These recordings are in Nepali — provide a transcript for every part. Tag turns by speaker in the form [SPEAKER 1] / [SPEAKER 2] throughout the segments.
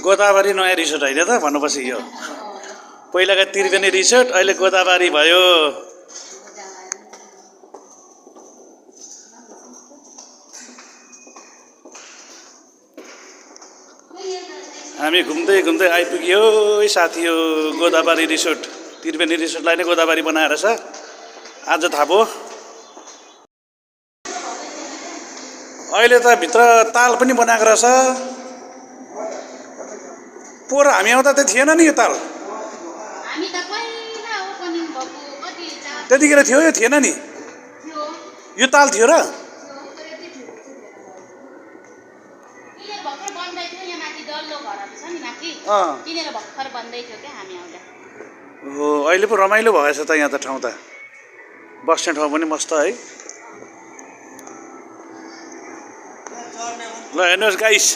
[SPEAKER 1] गोदावरी नयाँ रिसोर्ट होइन त भन्नुपर्छ यो पहिलाको त्रिवेणी रिसोर्ट अहिले गोदावरी भयो हामी घुम्दै घुम्दै आइपुग्यो साथी यो गोदावरी रिसोर्ट त्रिवेणी रिसोर्टलाई नै गोदावरी बनाएर छ आज थाहा भयो अहिले त भित्र ताल पनि बनाएको रहेछ पोहोर हामी आउँदा त थिएन नि यो ताल त्यतिखेर थियो यो थिएन नि यो ताल थियो र हो अहिले पो रमाइलो भएछ त यहाँ त ठाउँ त बस्ने ठाउँ पनि मस्त है ल हेर्नुहोस् गाइस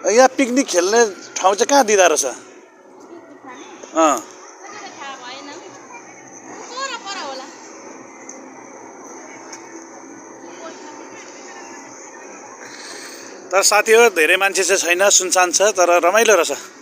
[SPEAKER 1] यहाँ पिकनिक खेल्ने ठाउँ चाहिँ कहाँ दिँदो रहेछ तर साथी हो धेरै मान्छे चाहिँ छैन सुनसान छ तर रमाइलो रहेछ